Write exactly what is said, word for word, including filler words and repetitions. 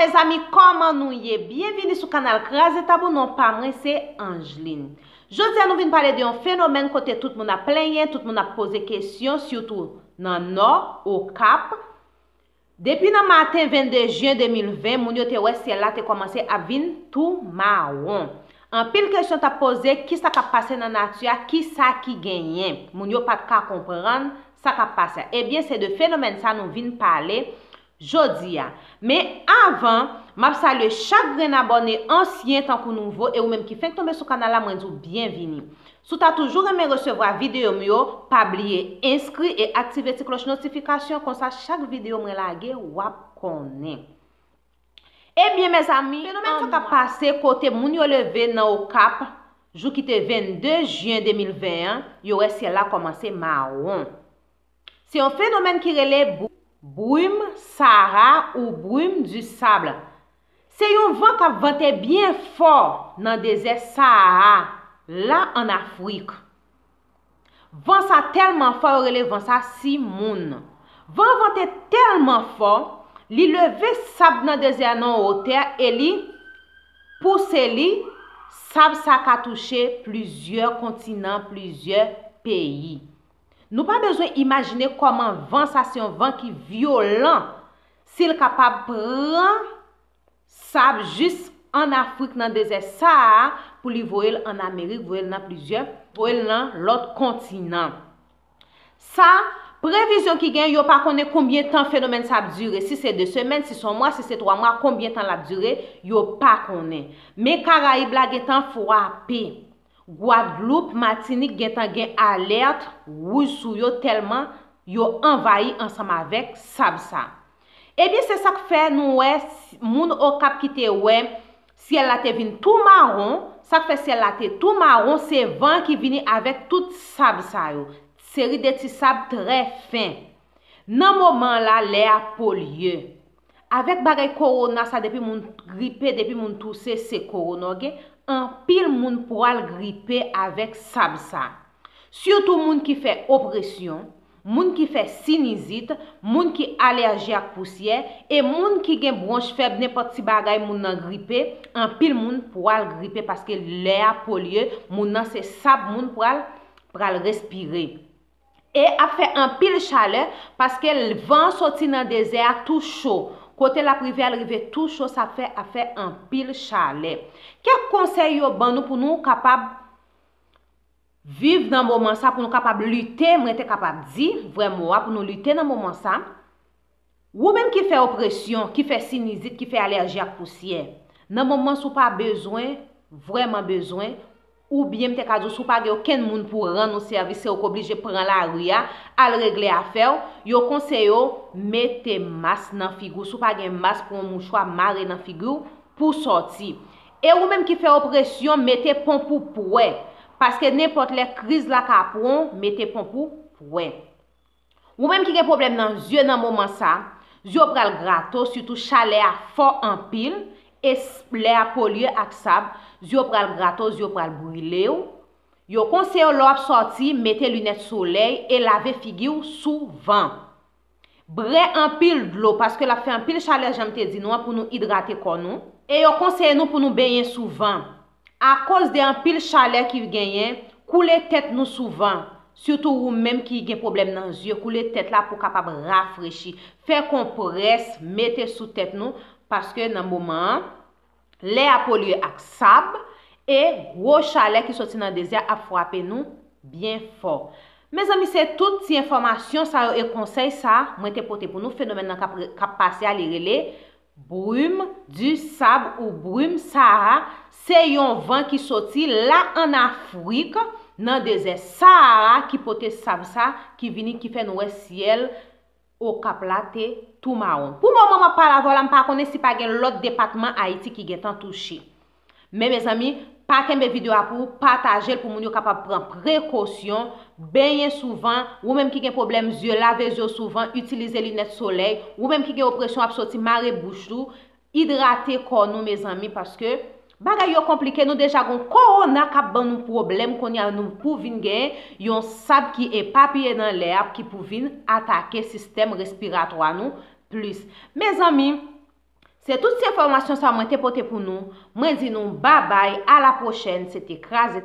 Mezanmi, kòman nou ye? Byenvini sou kanal Kraze Tabou, non pa mwen se Angeline. Jodi a nou vin pale de yon fenomèn kote tout moun ap plenyen, tout moun ap poze kesyon, sitou nan Nò, Okap. Depi nan maten vennde jen de mil ven, moun yo te wè syèl la te kòmanse ap vin tou mawon. Anpil kesyon t ap poze, kisa k ap pase nan nati a, kisa ki genyen? Moun yo pa t ka konprann sa k ap pase a. Ebyen, se de fenomèn sa nou vin pale jodi a. Men avan, m ap salye chak grenn abòne, ansyen tankou nouvo, e ou menm ki fenk tonbe sou kanal la, mwen di w byenvini. Si w ta toujou renmen resevwa videyo m yo, pa bliye enskri e aktive ti klòch notifikasyon, konsa chak videyo mwen lage, w ap konnen. Ebyen, mezanmi, fenomèn sa k ap pase kote moun yo leve nan Okap, jou ki te vennde jen de mil ven an, yo wè syèl la kòmanse mawon. Se yon fenomèn ki rele bou-, brume Sahara ou brume du sable. Se yon van k ap vante byen fò nan dezè Sahara la ann Afrik. Van sa tèlman fò, yo rele van sa simoun. Van an vante tèlman fò, li leve sab nan dezè a nan wotè e li pouse li, sab sa ka touche plizyè kontinan, plizyè peyi. Nou pa bezwen imajine kòman van sa, se yon van ki vyolan, si l kapab pran sab jis ann Afrik nan dezè Sahara pou li voye l ann Amerik, voye l nan plizyè, voye l nan lòt kontinan. Sa, previzyon ki gen, yo pa konnen konbyen tan fenomèn sa ap dire, si se de semèn, si se yon mwa, si se twa mwa, konbyen tan l ap dire, yo pa konnen. Men Karayib la gentan frape. Gwadloup, Matinik gentan gen alèt wouj sou yo tèlman yo anvayi ansanm avèk sab sa. Ebyen, se sa k fè nou wè s-, moun Okap ki te wè syèl la te vin tou mawon, sa k fè syèl la te tou mawon, se van ki vini avèk tout sab sa yo. Seri de ti sab trè fen. Nan moman la, lè a polye. Avèk bagay kowona sa, depi moun gripe, depi moun touse, se kowona w gen. Anpil moun pral gripe avèk sab sa. Sitou moun ki fè opresyon, moun ki fè sinizit, moun ki alèji ak pousyè, e moun ki gen bwonch fèb, nenpòt ti bagay moun nan gripe, anpil moun pral gripe paske lè a polye, moun nan se sab moun pral, pral respire. E ap fè anpil chalè paske l-, van an soti nan dezè a tou cho. Kote l ap rive a, l rive tou cho, sa fè ap fè anpil chalè. Kèk konsèy yo ban nou pou nou kapab viv nan moman sa, pou nou kapab lite, mwen te kapab di vrè mo a, pou nou lite nan moman sa. Ou menm ki fè opresyon, ki fè sinizit, ki fè alèji ak pousyè, nan moman sa ou pa bezwen, vrèman bezwen, oubyen m te ka di w, si w pa gen okenn moun pou rann ou sèvis, se ou k oblije pran lari a, al regle afè w, yo konseye w mete mas nan figi w. Si w pa gen mas, pran yon mouchwa, mare nan figi w pou w sòti. E ou menm ki fè opresyon, mete ponp ou pwè. Paske nenpòt lè kriz la ka pran w, mete ponp ou pwè. Ou menm ki gen pwoblèm nan zye nan moman sa, zye w pral grate w, sitou chalè a fò anpil, e s-, lè a polye ak sab, zye w pral grate w, zye w pral brile w. Yo konseye w lè w ap sòti, mete linèt solèy e lave figi w souvan. Bwè anpil dlo, paske l ap fè anpil chalè, jan m te di nou an, pou nou idrate kò nou. E yo konseye nou pou nou benyen souvan. Akoz de anpil chalè ki genyen, koule tèt nou souvan. Sitou ou menm ki gen pwoblèm nan zye, koule tèt la pou w kapab rafrechi. Fè konprès, mete sou tèt nou, paske nan moman an, lè a polye ak sab, e gwo chalè ki soti nan dezè a ap frape nou byen fò. Mezanmi, se tout ti enfòmasyon sa yo e konsèy sa mwen te pote pou nou. Fenomèn nan k ap re-, k ap pase a, li rele brume du sable ou brume Sahara. Se yon van ki soti la ann Afrik, nan dezè Sahara, ki pote sab sa, ki vini, ki fè nou wè syèl Okap la te tou mawon. Pou moman m ap pale avè w la, m pa konnen si pa gen lòt depatman Ayiti ki gentan touche. Men mezanmi, pa kenbe videyo a pou ou, pataje l pou moun yo kapab pran prekosyon, benyen souvan, ou menm ki gen pwoblèm zye, lave zye w souvan, itilize linèt solèy, ou menm ki gen opresyon ap soti, mare bouch ou, idrate kò nou, mezanmi, paske bagay yo konplike, nou deja gon kowona k ap ban nou pwoblèm, kounye a nou pou vin gen yon sab ki epapiye nan lè a, ki pou vin atake sistèm respiratwa nou plis. Mezanmi, Se tout ti enfòmasyon sa mwen te pote pou nou. Mwen di nou babay, a la pwochèn, se te kraze.